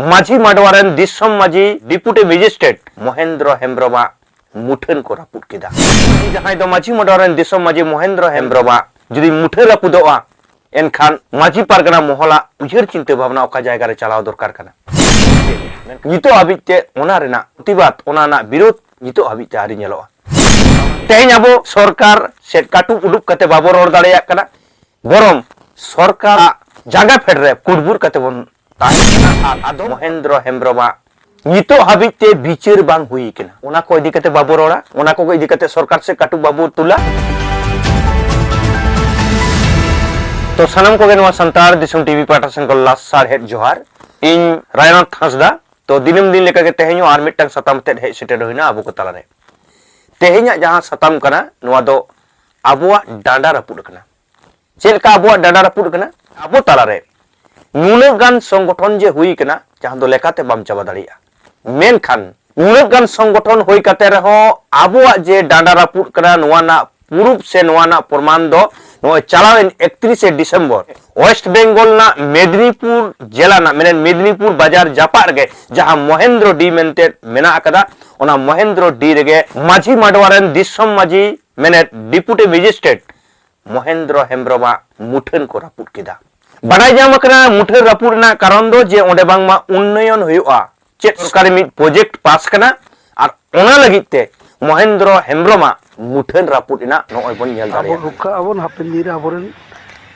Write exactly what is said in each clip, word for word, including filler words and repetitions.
ᱢᱟᱹᱡᱷᱤ ᱢᱟᱰᱣᱟ ᱨᱮᱱ ᱫᱤᱥᱚᱢ ᱢᱟᱹᱡᱷᱤ ᱰᱮᱯᱩᱴᱤ ᱢᱮᱡᱤᱥᱴᱨᱮᱴ ᱢᱚᱦᱮᱱᱫᱨᱚ ᱦᱮᱢᱵᱨᱚᱢᱟᱜ ᱢᱩᱴᱷᱟᱹᱱ ᱠᱚ ᱨᱟᱹᱯᱩᱫ ᱠᱮᱫᱟ᱾ ᱡᱟᱦᱟᱸᱭ ᱫᱚ ᱢᱟᱹᱡᱷᱤ ᱢᱟᱰᱣᱟ ᱨᱮᱱ ᱫᱤᱥᱚᱢ ᱢᱟᱹᱡᱷᱤ ᱢᱚᱦᱮᱱᱫᱨᱚ ᱦᱮᱢᱵᱨᱚᱢᱟᱜ ᱡᱩᱫᱤ ᱢᱩᱴᱷᱟᱹᱱ ᱨᱟᱹᱯᱩᱫᱚᱜᱼᱟ, ᱮᱱᱠᱷᱟᱱ ᱢᱟᱹᱡᱷᱤ ᱯᱟᱨᱜᱟᱱᱟ ᱢᱚᱦᱚᱞᱟᱜ ᱩᱭᱦᱟᱹᱨ ᱪᱤᱱᱛᱟᱹ ᱵᱷᱟᱵᱽᱱᱟ ᱚᱠᱟ ᱡᱟᱭᱜᱟ ᱨᱮ ᱪᱟᱞᱟᱣ ᱫᱚᱨᱠᱟᱨ ᱠᱟᱱᱟ? ᱱᱤᱛᱚᱜ ᱦᱟᱹᱵᱤᱡ ᱛᱮ ᱚᱱᱟ ᱨᱮᱱᱟᱜ ᱯᱨᱚᱛᱤᱵᱟᱫ, ᱚᱱᱟ ᱨᱮᱱᱟᱜ ᱵᱤᱨᱳᱫ ᱱᱤᱛᱚᱜ ᱦᱟᱹᱵᱤᱡ ᱛᱮ ᱟᱹᱣᱨᱤ ᱧᱮᱞᱚᱜᱼᱟ᱾ ᱛᱮᱦᱮᱧ ᱟᱵᱚ ᱥᱚᱨᱠᱟᱨ ᱥᱮᱫ ᱠᱟᱹᱴᱩᱵ ᱩᱰᱩᱠ ᱠᱟᱛᱮ ᱵᱟᱵᱚ ᱨᱚᱲ ᱫᱟᱲᱮᱭᱟᱜ ᱠᱟᱱᱟ, ᱵᱚᱨᱚᱝ ᱥᱚᱨᱠᱟᱨᱟᱜ ᱡᱟᱸᱜᱟ ᱯᱷᱮᱰ ᱨᱮ ᱠᱩᱴᱵᱩᱨ ᱠᱟᱛᱮ ᱵᱚᱱ ᱛᱟᱦᱮᱸ ᱠᱟᱱᱟ᱾ ᱟᱨ ᱟᱫᱚ ᱢᱚᱦᱮᱱᱫᱨᱚ ᱦᱮᱢᱵᱨᱚᱢᱟᱜ ᱱᱤᱛᱚᱜ ᱦᱟᱹᱵᱤᱡ ᱛᱮ ᱵᱤᱪᱟᱹᱨ ᱵᱟᱝ ᱦᱩᱭ ᱠᱟᱱᱟ᱾ ᱚᱱᱟ ᱠᱚ ᱤᱫᱤ ᱠᱟᱛᱮ ᱵᱟᱵᱚ ᱨᱚᱲᱟ, ᱚᱱᱟ ᱠᱚ ᱤᱫᱤ ᱠᱟᱛᱮ ᱥᱚᱨᱠᱟᱨ ᱥᱮᱫ ᱠᱟᱹᱴᱩᱵ ᱵᱟᱵᱚ ᱛᱩᱞᱟ᱾ ᱛᱚ ᱥᱟᱱᱟᱢ ᱠᱚᱜᱮ ᱱᱚᱣᱟ ᱥᱟᱱᱛᱟᱲ ᱫᱤᱥᱚᱢ ᱴᱤᱵᱷᱤ ᱯᱟᱦᱴᱟ ᱥᱮᱱ ᱠᱷᱚᱱ ᱞᱟᱥᱟᱲᱦᱮᱫ ᱡᱚᱦᱟᱨ᱾ ᱤᱧ ᱨᱟᱭᱱᱟᱛᱷ ᱦᱟᱸᱥᱫᱟ᱾ ᱛᱚ ᱫᱤᱱᱟᱹᱢ ᱫᱤᱱ ᱞᱮᱠᱟᱜᱮ ᱛᱮᱦᱮᱧ ᱦᱚᱸ ᱟᱨ ᱢᱤᱫᱴᱟᱝ ᱥᱟᱛᱟᱢ ᱛᱮᱫ ᱦᱮᱡ ᱥᱮᱴᱮᱨ ᱦᱩᱭᱱᱟ ᱟᱵᱚ ᱠᱚ ᱛᱟᱞᱟᱨᱮ᱾ ᱛᱮᱦᱮᱧᱟᱜ ᱡᱟᱦᱟᱸ ᱥᱟᱛᱟᱢ ᱠᱟᱱᱟ, ᱱᱚᱣᱟ ᱫᱚ ᱟᱵᱚᱣᱟᱜ ᱰᱟᱸᱰᱟ ᱨᱟᱹᱯᱩᱫ ᱟᱠᱟᱱᱟ᱾ ᱪᱮᱫ ᱞᱮᱠᱟ ᱟᱵᱚᱣᱟᱜ ᱰᱟᱸᱰᱟ ᱨᱟᱹᱯᱩᱫ ᱟᱠᱟᱱᱟ? ᱟᱵᱚ ᱛᱟᱞᱟᱨᱮ ᱱᱩᱱᱟᱹᱜ ᱜᱟᱱ ᱥᱚᱝᱜᱚᱴᱷᱚᱱ ᱡᱮ ᱦᱩᱭ ᱟᱠᱟᱱᱟ, ᱡᱟᱦᱟᱸ ᱫᱚ ᱞᱮᱠᱟᱛᱮ ᱵᱟᱢ ᱪᱟᱵᱟ ᱫᱟᱲᱮᱭᱟᱜᱼᱟ᱾ ᱢᱮᱱᱠᱷᱟᱱ ᱱᱩᱱᱟᱹᱜ ᱜᱟᱱ ᱥᱚᱝᱜᱚᱴᱷᱚᱱ ᱦᱩᱭ ᱠᱟᱛᱮ ᱨᱮᱦᱚᱸ ᱟᱵᱚᱣᱟᱜ ᱡᱮ ᱰᱟᱸᱰᱟ ᱨᱟᱹᱯᱩᱫ ᱠᱟᱱᱟ, ᱱᱚᱣᱟ ᱨᱮᱱᱟᱜ ᱯᱩᱨᱩᱵ ᱥᱮ ᱱᱚᱣᱟ ᱨᱮᱱᱟᱜ ᱯᱨᱚᱢᱟᱱ ᱫᱚ ᱱᱚᱜᱼᱚᱭ ᱪᱟᱞᱟᱣᱮᱱ ᱮᱠᱛᱨᱤᱥᱮ ᱰᱤᱥᱮᱢᱵᱚᱨ ᱳᱭᱮᱥᱴ ᱵᱮᱝᱜᱚᱞ ᱨᱮᱱᱟᱜ ᱢᱮᱫᱽᱱᱤᱯᱩᱨ ᱡᱮᱞᱟ ᱨᱮᱱᱟᱜ, ᱢᱮᱱᱮᱫ ᱢᱮᱫᱽᱱᱤᱯᱩᱨ ᱵᱟᱡᱟᱨ ᱡᱟᱯᱟᱜ ᱨᱮᱜᱮ ᱡᱟᱦᱟᱸ ᱢᱚᱦᱮᱱᱫᱨᱚ ᱰᱤ ᱢᱮᱱᱛᱮ ᱢᱮᱱᱟᱜ ᱟᱠᱟᱫᱟ, ᱚᱱᱟ ᱢᱚᱦᱮᱱᱫᱨᱚ ᱰᱤ ᱨᱮᱜᱮ ᱢᱟᱹᱡᱷᱤ ᱢᱟᱰᱣᱟ ᱨᱮᱱ ᱫᱤᱥᱚᱢ ᱢᱟᱹᱡᱷᱤ, ᱢᱮᱱᱮᱫ ᱰᱮᱯᱩᱴᱤ ᱢᱮᱡᱤᱥᱴᱨᱮᱴ ᱢᱚᱦᱮᱱᱫᱨᱚ ᱦᱮᱢᱵᱨᱚᱢᱟᱜ ᱢᱩᱴᱷᱟᱹᱱ ᱠᱚ ᱨᱟᱹᱯᱩᱫ ᱠᱮᱫᱟ᱾ ᱵᱟᱰᱟᱭ ᱧᱟᱢ ᱟᱠᱟᱱᱟ, ᱢᱩᱴᱷᱟᱹᱱ ᱨᱟᱹᱯᱩᱫ ᱨᱮᱱᱟᱜ ᱠᱟᱨᱚᱱ ᱫᱚ ᱡᱮ ᱚᱸᱰᱮ ᱵᱟᱝᱢᱟ ᱩᱱᱱᱚᱭᱚᱱ ᱦᱩᱭᱩᱜᱼᱟ, ᱪᱮᱫ ᱥᱚᱨᱠᱟᱨᱤ ᱢᱤᱫ ᱯᱨᱚᱡᱮᱠᱴ ᱯᱟᱥ ᱠᱟᱱᱟ, ᱟᱨ ᱚᱱᱟ ᱞᱟᱹᱜᱤᱫ ᱛᱮ ᱢᱚᱦᱮᱱᱫᱨᱚ ᱦᱮᱢᱵᱨᱚᱢᱟᱜ ᱢᱩᱴᱷᱟᱹᱱ ᱨᱟᱹᱯᱩᱫ ᱨᱮᱱᱟᱜ ᱱᱚᱜᱼᱚᱭ ᱵᱚᱱ ᱧᱮᱞ ᱟᱵᱚ ᱫᱟᱲᱮᱭᱟᱜ ᱠᱟᱱᱟ᱾ ᱨᱩᱠᱷᱟᱹᱜ ᱟᱵᱚᱱ, ᱦᱟᱯᱮᱱ ᱫᱤᱱ ᱨᱮ ᱟᱵᱚᱨᱮᱱ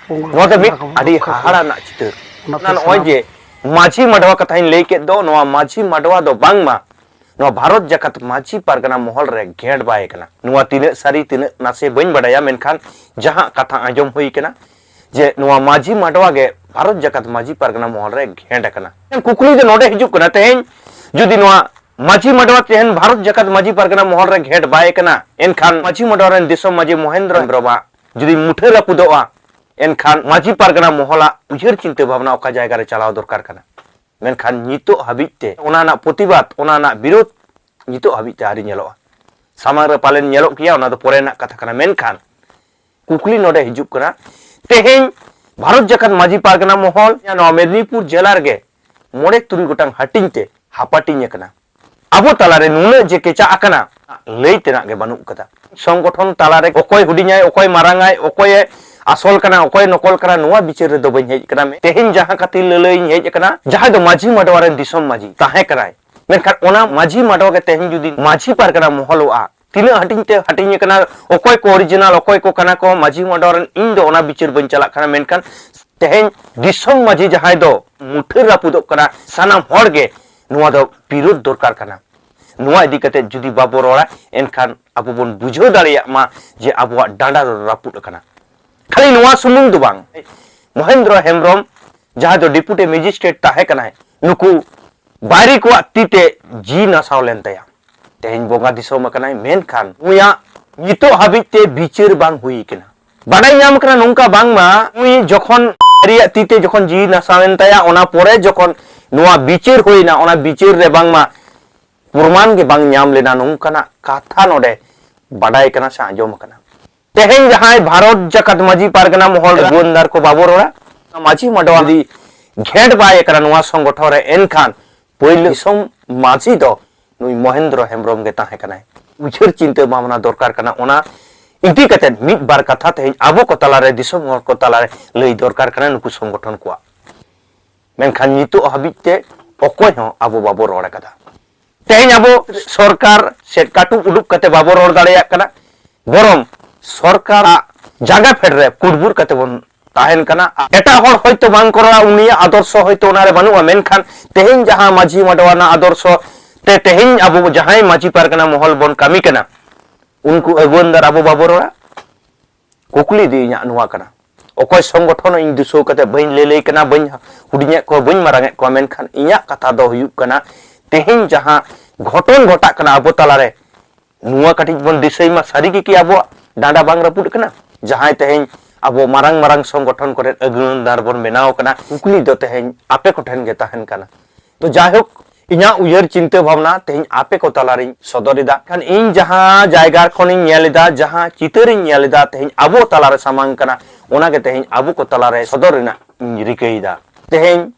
ᱯᱚᱝᱜᱚ ᱱᱚᱣᱟ ᱫᱚ ᱢᱤᱫ ᱠᱚ ᱟᱹᱰᱤ ᱨᱩᱠᱷᱟᱹ ᱦᱟᱦᱟᱲᱟ ᱠᱚᱣᱟ᱾ ᱨᱮᱱᱟᱜ ᱪᱤᱛᱟᱹᱨ᱾ ᱚᱱᱟᱛᱮ ᱚᱱᱟ ᱱᱚᱜᱼᱚᱭ ᱥᱟᱱᱟᱢ ᱡᱮ ᱢᱟᱹᱡᱷᱤ ᱢᱟᱰᱣᱟ ᱠᱟᱛᱷᱟᱧ ᱞᱟᱹᱭ ᱠᱮᱫ ᱫᱚ, ᱱᱚᱣᱟ ᱢᱟᱹᱡᱷᱤ ᱢᱟᱰᱣᱟ ᱫᱚ ᱵᱟᱝᱢᱟ ᱱᱚᱣᱟ ᱵᱷᱟᱨᱚᱛ ᱡᱟᱠᱟᱛ ᱢᱟᱹᱡᱷᱤ ᱯᱟᱨᱜᱟᱱᱟ ᱢᱚᱦᱚᱞ ᱨᱮ ᱜᱷᱮᱸᱴ ᱵᱟᱭ ᱠᱟᱱᱟ᱾ ᱱᱚᱣᱟ ᱛᱤᱱᱟᱹᱜ ᱥᱟᱹᱨᱤ ᱛᱤᱱᱟᱹᱜ ᱱᱟᱥᱮ ᱵᱟᱹᱧ ᱵᱟᱰᱟᱭᱟ, ᱢᱮᱱᱠᱷᱟᱱ ᱡᱟᱦᱟᱸ ᱠᱟᱛᱷᱟ ᱟᱸᱡᱚᱢ ᱦᱩᱭ ᱠᱟᱱᱟ ᱡᱮ ᱱᱚᱣᱟ ᱢᱟᱹᱡᱷᱤ ᱢᱟᱰᱣᱟ ᱜᱮ ᱵᱷᱟᱨᱚᱛ ᱡᱟᱠᱟᱛ ᱢᱟᱹᱡᱷᱤ ᱯᱟᱨᱜᱟᱱᱟ ᱢᱚᱦᱚᱞ ᱨᱮ ᱜᱷᱮᱸᱴ ᱟᱠᱟᱱᱟ᱾ ᱠᱩᱠᱞᱤ ᱫᱚ ᱱᱚᱰᱮ ᱦᱤᱡᱩᱜ ᱠᱟᱱᱟ, ᱛᱮᱦᱮᱧ ᱡᱩᱫᱤ ᱱᱚᱣᱟ ᱢᱟᱹᱡᱷᱤ ᱢᱟᱰᱣᱟ ᱛᱮᱦᱮᱧ ᱵᱷᱟᱨᱚᱛ ᱡᱟᱠᱟᱛ ᱢᱟᱹᱡᱷᱤ ᱯᱟᱨᱜᱟᱱᱟ ᱢᱚᱦᱚᱞ ᱨᱮ ᱜᱷᱮᱸᱴ ᱵᱟᱭ ᱠᱟᱱᱟ, ᱮᱱᱠᱷᱟᱱ ᱢᱟᱹᱡᱷᱤ ᱢᱟᱰᱣᱟ ᱨᱮᱱ ᱫᱤᱥᱚᱢ ᱢᱟᱹᱡᱷᱤ ᱢᱚᱦᱮᱱᱫᱨᱚ ᱦᱮᱢᱵᱨᱚᱢᱟᱜ ᱡᱩᱫᱤ ᱢᱩᱴᱷᱟᱹ ᱨᱟᱹᱯᱩᱫᱚᱜᱼᱟ, ᱮᱱᱠᱷᱟᱱ ᱢᱟᱹᱡᱷᱤ ᱯᱟᱨᱜᱟᱱᱟ ᱢᱚᱦᱚᱞᱟᱜ ᱩᱭᱦᱟᱹᱨ ᱪᱤᱱᱛᱟᱹ ᱵᱷᱟᱵᱽᱱᱟ ᱚᱠᱟ ᱡᱟᱭᱜᱟ ᱨᱮ ᱪᱟᱞᱟᱣ ᱫᱚᱨᱠᱟᱨ ᱠᱟᱱᱟ? ᱢᱮᱱᱠᱷᱟᱱ ᱱᱤᱛᱚᱜ ᱦᱟᱹᱵᱤᱡ ᱛᱮ ᱚᱱᱟ ᱨᱮᱱᱟᱜ ᱯᱨᱚᱛᱤᱵᱟᱫ, ᱚᱱᱟ ᱨᱮᱱᱟᱜ ᱵᱤᱨᱳᱫ ᱱᱤᱛᱚᱜ ᱦᱟᱹᱵᱤᱡ ᱛᱮ ᱟᱹᱣᱨᱤ ᱧᱮᱞᱚᱜᱼᱟ᱾ ᱥᱟᱢᱟᱝ ᱨᱮ ᱯᱟᱞᱮᱱ ᱧᱮᱞᱚᱜ ᱜᱮᱭᱟ, ᱚᱱᱟ ᱫᱚ ᱯᱚᱨᱮ ᱨᱮᱱᱟᱜ ᱠᱟᱛᱷᱟ ᱠᱟᱱᱟ᱾ ᱢᱮᱱᱠᱷᱟᱱ ᱠᱩᱠᱞᱤ ᱱᱚᱰᱮ ᱦᱤᱡᱩᱜ ᱠᱟᱱᱟ, ᱛᱮᱦᱮᱧ ᱵᱷᱟᱨᱚᱛ ᱡᱟᱠᱟᱛ ᱢᱟᱹᱡᱷᱤ ᱯᱟᱨᱜᱟᱱᱟ ᱢᱚᱦᱚᱞ ᱱᱚᱣᱟ ᱢᱮᱫᱽᱱᱤᱯᱩᱨ ᱡᱮᱞᱟ ᱨᱮᱜᱮ ᱢᱚᱬᱮ ᱛᱩᱨᱩᱭ ᱜᱚᱴᱟᱝ ᱦᱟᱹᱴᱤᱧ ᱛᱮ ᱦᱟᱯᱟᱴᱤᱧ ᱟᱠᱟᱱᱟ᱾ ᱟᱵᱚ ᱛᱟᱞᱟᱨᱮ ᱱᱩᱱᱟᱹᱜ ᱡᱮ ᱠᱮᱪᱟᱜ ᱟᱠᱟᱱᱟ, ᱞᱟᱹᱭ ᱛᱮᱱᱟᱜ ᱜᱮ ᱵᱟᱹᱱᱩᱜ ᱠᱟᱫᱟ᱾ ᱥᱚᱝᱜᱚᱴᱷᱚᱱ ᱛᱟᱞᱟᱨᱮ ᱚᱠᱚᱭ ᱦᱩᱰᱤᱧᱟᱭ, ᱚᱠᱚᱭ ᱢᱟᱨᱟᱝᱟᱭ, ᱚᱠᱚᱭᱮ ᱟᱥᱚᱞ ᱠᱟᱱᱟ, ᱚᱠᱚᱭ ᱱᱚᱠᱚᱞ ᱠᱟᱱᱟ, ᱱᱚᱣᱟ ᱵᱤᱪᱟᱹᱨ ᱨᱮᱫᱚ ᱵᱟᱹᱧ ᱦᱮᱡ ᱟᱠᱟᱱᱟ᱾ ᱛᱮᱦᱮᱧ ᱡᱟᱦᱟᱸ ᱠᱷᱟᱹᱛᱤᱨ ᱞᱟᱹᱞᱟᱹᱭᱤᱧ ᱦᱮᱡ ᱟᱠᱟᱱᱟ, ᱡᱟᱦᱟᱸᱭ ᱫᱚ ᱢᱟᱹᱡᱷᱤ ᱢᱟᱰᱣᱟ ᱨᱮᱱ ᱫᱤᱥᱚᱢ ᱢᱟᱹᱡᱷᱤ ᱛᱟᱦᱮᱸ ᱠᱟᱱᱟᱭ, ᱢᱮᱱᱠᱷᱟᱱ ᱚᱱᱟ ᱢᱟᱹᱡᱷᱤ ᱢᱟᱰᱣᱟ ᱜᱮ ᱛᱮᱦᱮᱧ ᱡᱩᱫᱤ ᱢᱟᱹᱡᱷᱤ ᱯᱟᱨᱜᱟᱱᱟ ᱢᱚᱦᱚᱞᱚᱜᱼᱟ, ᱛᱤᱱᱟᱹᱜ ᱦᱟᱹᱴᱤᱧ ᱛᱮ ᱦᱟᱹᱴᱤᱧ ᱟᱠᱟᱱᱟ, ᱚᱠᱚᱭ ᱠᱚ original, ᱚᱠᱚᱭ ᱠᱚ ᱠᱟᱱᱟ ᱠᱚ ᱢᱟᱹᱡᱷᱤ ᱢᱟᱰᱣᱟ ᱨᱮᱱ, ᱤᱧ ᱫᱚ ᱚᱱᱟ ᱵᱤᱪᱟᱹᱨ ᱵᱟᱹᱧ ᱪᱟᱞᱟᱜ ᱠᱟᱱᱟ᱾ ᱢᱮᱱᱠᱷᱟᱱ ᱛᱮᱦᱮᱧ ᱫᱤᱥᱚᱢ ᱢᱟᱹᱡᱷᱤ ᱡᱟᱦᱟᱸᱭ ᱫᱚ ᱢᱩᱴᱷᱟᱹᱱ ᱨᱟᱹᱯᱩᱫᱚᱜ ᱠᱟᱱᱟ, ᱥᱟᱱᱟᱢ ᱦᱚᱲ ᱜᱮ ᱱᱚᱣᱟ ᱫᱚ ᱵᱤᱨᱳᱫᱷ ᱫᱚᱨᱠᱟᱨ ᱠᱟᱱᱟ᱾ ᱱᱚᱣᱟ ᱤᱫᱤ ᱠᱟᱛᱮ ᱡᱩᱫᱤ ᱵᱟᱵᱚ ᱨᱚᱲᱟ, ᱮᱱᱠᱷᱟᱱ ᱟᱵᱚ ᱵᱚᱱ ᱵᱩᱡᱷᱟᱹᱣ ᱫᱟᱲᱮᱭᱟᱜ ᱢᱟ ᱡᱮ ᱟᱵᱚᱣᱟᱜ ᱰᱟᱸᱰᱟ ᱫᱚ ᱨᱟᱹᱯᱩᱫ ᱟᱠᱟᱱᱟ᱾ ᱠᱷᱟᱹᱞᱤ ᱱᱚᱣᱟ ᱥᱩᱢᱩᱝ ᱫᱚ ᱵᱟᱝ, ᱢᱚᱦᱮᱱᱫᱨᱚ ᱦᱮᱢᱵᱨᱚᱢ ᱡᱟᱦᱟᱸᱭ ᱫᱚ deputy magistrate ᱛᱟᱦᱮᱸ ᱠᱟᱱᱟᱭ, ᱱᱩᱠᱩ ᱵᱟᱭᱨᱤ ᱠᱚᱣᱟᱜ ᱛᱤ ᱛᱮ ᱡᱤᱣᱤ ᱱᱟᱥᱟᱣ ᱞᱮᱱ ᱛᱟᱭᱟ᱾ ᱛᱮᱦᱮᱧ ᱵᱚᱸᱜᱟ ᱫᱤᱥᱚᱢ ᱟᱠᱟᱱᱟᱭ, ᱢᱮᱱᱠᱷᱟᱱ ᱩᱱᱤᱭᱟᱜ ᱱᱤᱛᱚᱜ ᱦᱟᱹᱵᱤᱡ ᱛᱮ ᱵᱤᱪᱟᱹᱨ ᱵᱟᱝ ᱦᱩᱭ ᱟᱠᱟᱱᱟ᱾ ᱵᱟᱰᱟᱭ ᱧᱟᱢ ᱟᱠᱟᱱᱟ ᱱᱚᱝᱠᱟ, ᱵᱟᱝᱢᱟ ᱩᱱᱤ ᱡᱚᱠᱷᱚᱱ ᱵᱟᱭᱨᱤᱭᱟᱜ ᱛᱤ ᱛᱮ ᱡᱚᱠᱷᱚᱱ ᱡᱤᱣᱤ ᱱᱟᱥᱟᱣ ᱮᱱ ᱛᱟᱭᱟ, ᱚᱱᱟ ᱯᱚᱨᱮ ᱡᱚᱠᱷᱚᱱ ᱱᱚᱣᱟ ᱵᱤᱪᱟᱹᱨ ᱦᱩᱭᱱᱟ, ᱚᱱᱟ ᱵᱤᱪᱟᱹᱨ ᱨᱮ ᱵᱟᱝᱢᱟ ᱯᱨᱚᱢᱟᱱ ᱜᱮ ᱵᱟᱝ ᱧᱟᱢ ᱞᱮᱱᱟ, ᱱᱚᱝᱠᱟᱱᱟᱜ ᱠᱟᱛᱷᱟ ᱱᱚᱰᱮ ᱵᱟᱰᱟᱭ ᱠᱟᱱᱟ ᱥᱮ ᱟᱸᱡᱚᱢ ᱟᱠᱟᱱᱟ᱾ ᱛᱮᱦᱮᱧ ᱡᱟᱦᱟᱸᱭ ᱵᱷᱟᱨᱚᱛ ᱡᱟᱠᱟᱛ ᱢᱟᱹᱡᱷᱤ ᱯᱟᱨᱜᱟᱱᱟ ᱢᱚᱦᱚᱞ ᱨᱮ ᱟᱹᱜᱩᱣᱟᱹᱱᱫᱟᱨ ᱠᱚ ᱵᱟᱵᱚ ᱨᱚᱲᱟ, ᱢᱟᱹᱡᱷᱤ ᱢᱟᱰᱣᱟ ᱡᱩᱫᱤ ᱜᱷᱮᱸᱴ ᱵᱟᱭ ᱟᱠᱟᱱᱟ ᱱᱚᱣᱟ ᱥᱚᱝᱜᱚᱴᱷᱚᱱ ᱨᱮ, ᱮᱱᱠᱷᱟᱱ ᱯᱳᱭᱞᱳ ᱫᱤᱥᱚᱢ ᱢᱟᱹᱡᱷᱤ ᱫᱚ ᱱᱩᱭ ᱢᱚᱦᱮᱱᱫᱨᱚ ᱦᱮᱢᱵᱨᱚᱢ ᱜᱮ ᱛᱟᱦᱮᱸ ᱠᱟᱱᱟᱭ᱾ ᱩᱭᱦᱟᱹᱨ ᱪᱤᱱᱛᱟᱹ ᱵᱷᱟᱵᱽᱱᱟ ᱫᱚᱨᱠᱟᱨ ᱠᱟᱱᱟ᱾ ᱚᱱᱟ ᱤᱫᱤ ᱠᱟᱛᱮ ᱢᱤᱫ ᱵᱟᱨ ᱠᱟᱛᱷᱟ ᱛᱮᱦᱮᱧ ᱟᱵᱚ ᱠᱚ ᱛᱟᱞᱟᱨᱮ, ᱫᱤᱥᱚᱢ ᱦᱚᱲ ᱠᱚ ᱛᱟᱞᱟᱨᱮ ᱞᱟᱹᱭ ᱫᱚᱨᱠᱟᱨ ᱠᱟᱱᱟ ᱱᱩᱠᱩ ᱥᱚᱝᱜᱚᱴᱷᱚᱱ ᱠᱚᱣᱟᱜ᱾ ᱢᱮᱱᱠᱷᱟᱱ ᱱᱤᱛᱚᱜ ᱦᱟᱹᱵᱤᱡ ᱛᱮ ᱚᱠᱚᱭ ᱦᱚᱸ ᱟᱵᱚ ᱵᱟᱵᱚ ᱨᱚᱲ ᱟᱠᱟᱫᱟ᱾ ᱛᱮᱦᱮᱧ ᱟᱵᱚ ᱥᱚᱨᱠᱟᱨ ᱥᱮᱫ ᱠᱟᱹᱴᱩᱵ ᱩᱰᱩᱠ ᱠᱟᱛᱮ ᱵᱟᱵᱚ ᱨᱚᱲ ᱫᱟᱲᱮᱭᱟᱜ ᱠᱟᱱᱟ, ᱵᱚᱨᱚᱝ ᱥᱚᱨᱠᱟᱨᱟᱜ ᱡᱟᱸᱜᱟ ᱯᱷᱮᱰ ᱨᱮ ᱠᱩᱴᱵᱩᱨ ᱠᱟᱛᱮ ᱵᱚᱱ ᱛᱟᱦᱮᱱ ᱠᱟᱱᱟ᱾ ᱮᱴᱟᱜ ᱦᱚᱲ ᱦᱚᱭᱛᱳ ᱵᱟᱝ ᱠᱚ ᱨᱚᱲᱟ, ᱩᱱᱤᱭᱟᱜ ᱟᱫᱚᱨᱥᱚ ᱦᱚᱭᱛᱳ ᱚᱱᱟᱨᱮ ᱵᱟᱹᱱᱩᱜᱼᱟ, ᱢᱮᱱᱠᱷᱟᱱ ᱛᱮᱦᱮᱧ ᱡᱟᱦᱟᱸ ᱢᱟᱹᱡᱷᱤ ᱢᱟᱰᱣᱟ ᱨᱮᱱᱟᱜ ᱟᱫᱚᱨᱥᱚ ᱛᱮ ᱛᱮᱦᱮᱧ ᱟᱵᱚ ᱡᱟᱦᱟᱸᱭ ᱢᱟᱹᱡᱷᱤ ᱯᱟᱨᱜᱟᱱᱟ ᱢᱚᱦᱚᱞ ᱵᱚᱱ ᱠᱟᱹᱢᱤ ᱠᱟᱱᱟ, ᱩᱱᱠᱩ ᱟᱹᱜᱩᱣᱟᱹᱱ ᱫᱟᱨ ᱟᱵᱚ ᱵᱟᱵᱚ ᱨᱚᱲᱟ? ᱠᱩᱠᱞᱤ ᱫᱚ ᱤᱧᱟᱹᱜ ᱱᱚᱣᱟ ᱠᱟᱱᱟ᱾ ᱚᱠᱚᱭ ᱥᱚᱝᱜᱚᱴᱷᱚᱱ ᱤᱧ ᱫᱩᱥᱟᱹᱣ ᱠᱟᱛᱮ ᱵᱟᱹᱧ ᱞᱟᱹᱞᱟᱹᱭ ᱠᱟᱱᱟ, ᱵᱟᱹᱧ ᱦᱩᱰᱤᱧᱮᱫ ᱠᱚᱣᱟ, ᱵᱟᱹᱧ ᱢᱟᱨᱟᱝᱮᱫ ᱠᱚᱣᱟ, ᱢᱮᱱᱠᱷᱟᱱ ᱤᱧᱟᱹᱜ ᱠᱟᱛᱷᱟ ᱫᱚ ᱦᱩᱭᱩᱜ ᱠᱟᱱᱟ, ᱛᱮᱦᱮᱧ ᱡᱟᱦᱟᱸ ᱜᱷᱚᱴᱚᱱ ᱜᱷᱚᱴᱟᱜ ᱠᱟᱱᱟ ᱟᱵᱚ ᱛᱟᱞᱟᱨᱮ, ᱱᱚᱣᱟ ᱠᱟᱹᱴᱤᱡ ᱵᱚᱱ ᱫᱤᱥᱟᱹᱭ ᱢᱟ, ᱥᱟᱹᱨᱤ ᱜᱮ ᱠᱤ ᱟᱵᱚᱣᱟᱜ ᱰᱟᱸᱰᱟ ᱵᱟᱝ ᱨᱟᱹᱯᱩᱫ ᱠᱟᱱᱟ? ᱡᱟᱦᱟᱸᱭ ᱛᱮᱦᱮᱧ ᱟᱵᱚ ᱢᱟᱨᱟᱝ ᱢᱟᱨᱟᱝ ᱥᱚᱝᱜᱚᱴᱷᱚᱱ ᱠᱚᱨᱮ ᱟᱹᱜᱩᱣᱟᱹᱱ ᱫᱟᱨ ᱵᱚᱱ ᱵᱮᱱᱟᱣ ᱠᱟᱱᱟ, ᱠᱩᱠᱞᱤ ᱫᱚ ᱛᱮᱦᱮᱧ ᱟᱯᱮ ᱠᱚᱴᱷᱮᱱ ᱜᱮ ᱛᱟᱦᱮᱱ ᱠᱟᱱᱟ᱾ ᱛᱚ ᱡᱟᱭᱦᱳᱠ, ᱤᱧᱟᱹᱜ ᱩᱭᱦᱟᱹᱨ ᱪᱤᱱᱛᱟᱹ ᱵᱷᱟᱵᱽᱱᱟ ᱛᱮᱦᱮᱧ ᱟᱯᱮ ᱠᱚ ᱛᱟᱞᱟᱨᱤᱧ ᱥᱚᱫᱚᱨ ᱮᱫᱟ᱾ ᱠᱷᱟᱱ ᱤᱧ ᱡᱟᱦᱟᱸ ᱡᱟᱭᱜᱟ ᱠᱷᱚᱱᱤᱧ ᱧᱮᱞ ᱮᱫᱟ, ᱡᱟᱦᱟᱸ ᱪᱤᱛᱟᱹᱨᱤᱧ ᱧᱮᱞ ᱮᱫᱟ, ᱛᱮᱦᱮᱧ ᱟᱵᱚ ᱛᱟᱞᱟᱨᱮ ᱥᱟᱢᱟᱝ ᱠᱟᱱᱟ, ᱚᱱᱟᱜᱮ ᱛᱮᱦᱮᱧ ᱟᱵᱚ ᱠᱚ ᱛᱟᱞᱟᱨᱮ ᱥᱚᱫᱚᱨ ᱨᱮᱱᱟᱜ ᱤᱧ ᱨᱤᱠᱟᱹᱭᱮᱫᱟ᱾ ᱛᱮᱦᱮᱧ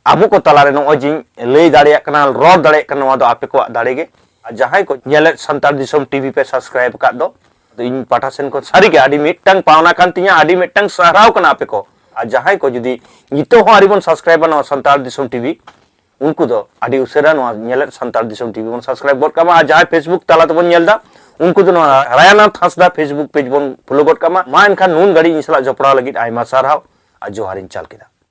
ᱟᱵᱚ ᱠᱚ ᱛᱟᱞᱟᱨᱮ ᱱᱚᱜᱼᱚᱭ ᱡᱮᱧ ᱞᱟᱹᱭ ᱫᱟᱲᱮᱭᱟᱜ ᱠᱟᱱᱟ, ᱨᱚᱲ ᱫᱟᱲᱮᱭᱟᱜ ᱠᱟᱱᱟ, ᱱᱚᱣᱟ ᱫᱚ ᱟᱯᱮ ᱠᱚᱣᱟᱜ ᱫᱟᱲᱮ ᱜᱮ᱾ ᱟᱨ ᱡᱟᱦᱟᱸᱭ ᱠᱚ ᱧᱮᱞᱮᱫ ᱥᱟᱱᱛᱟᱲ ᱫᱤᱥᱚᱢ ᱴᱤᱵᱷᱤ ᱯᱮ ᱥᱟᱵᱥᱠᱨᱟᱭᱤᱵ ᱟᱠᱟᱫ ᱫᱚ, ᱟᱫᱚ ᱤᱧ ᱯᱟᱦᱴᱟ ᱥᱮᱱ ᱠᱷᱚᱱ ᱥᱟᱹᱨᱤᱜᱮ ᱟᱹᱰᱤ ᱢᱤᱫᱴᱟᱝ ᱯᱟᱣᱱᱟ ᱠᱟᱱ ᱛᱤᱧᱟ, ᱟᱹᱰᱤ ᱢᱤᱫᱴᱟᱝ ᱥᱟᱨᱦᱟᱣ ᱠᱟᱱᱟ ᱟᱯᱮ ᱠᱚ᱾ ᱟᱨ ᱡᱟᱦᱟᱸᱭ ᱠᱚ ᱡᱩᱫᱤ ᱱᱤᱛᱚᱜ ᱦᱚᱸ ᱟᱹᱣᱨᱤ ᱵᱚᱱ ᱥᱟᱵᱥᱠᱨᱟᱭᱤᱵᱟ ᱱᱚᱣᱟ ᱥᱟᱱᱛᱟᱲ ᱫᱤᱥᱚᱢ ᱴᱤᱵᱷᱤ, ᱩᱱᱠᱩ ᱫᱚ ᱟᱹᱰᱤ ᱩᱥᱟᱹᱨᱟ ᱱᱚᱣᱟ ᱧᱮᱞᱮᱫ ᱥᱟᱱᱛᱟᱲ ᱫᱤᱥᱚᱢ ᱴᱤᱵᱷᱤ ᱵᱚᱱ ᱥᱟᱵᱥᱠᱨᱟᱭᱤᱵ ᱜᱚᱫ ᱠᱟᱜ ᱢᱟ᱾ ᱟᱨ ᱡᱟᱦᱟᱸᱭ ᱯᱷᱮᱥᱵᱩᱠ ᱛᱟᱞᱟ ᱛᱮᱵᱚᱱ ᱧᱮᱞ ᱮᱫᱟ, ᱩᱱᱠᱩ ᱫᱚ ᱱᱚᱣᱟ ᱨᱟᱭᱟᱱᱟᱛᱷ ᱦᱟᱸᱥᱫᱟ ᱯᱷᱮᱥᱵᱩᱠ ᱯᱮᱡᱽ ᱵᱚᱱ ᱯᱷᱚᱞᱳ ᱜᱚᱫ ᱠᱟᱜ ᱢᱟ᱾ ᱢᱟ ᱮᱱᱠᱷᱟᱱ ᱱᱩᱱ ᱜᱷᱟᱹᱲᱤᱡ ᱤᱧ ᱥᱟᱞᱟᱜ ᱡᱚᱯᱲᱟᱣ ᱞᱟᱹᱜᱤᱫ ᱟᱭᱢᱟ ᱥᱟᱨᱦᱟᱣ ᱟᱨ ᱡᱚᱦᱟᱨᱤᱧ ᱪᱟᱞ ᱠᱮᱫᱟ᱾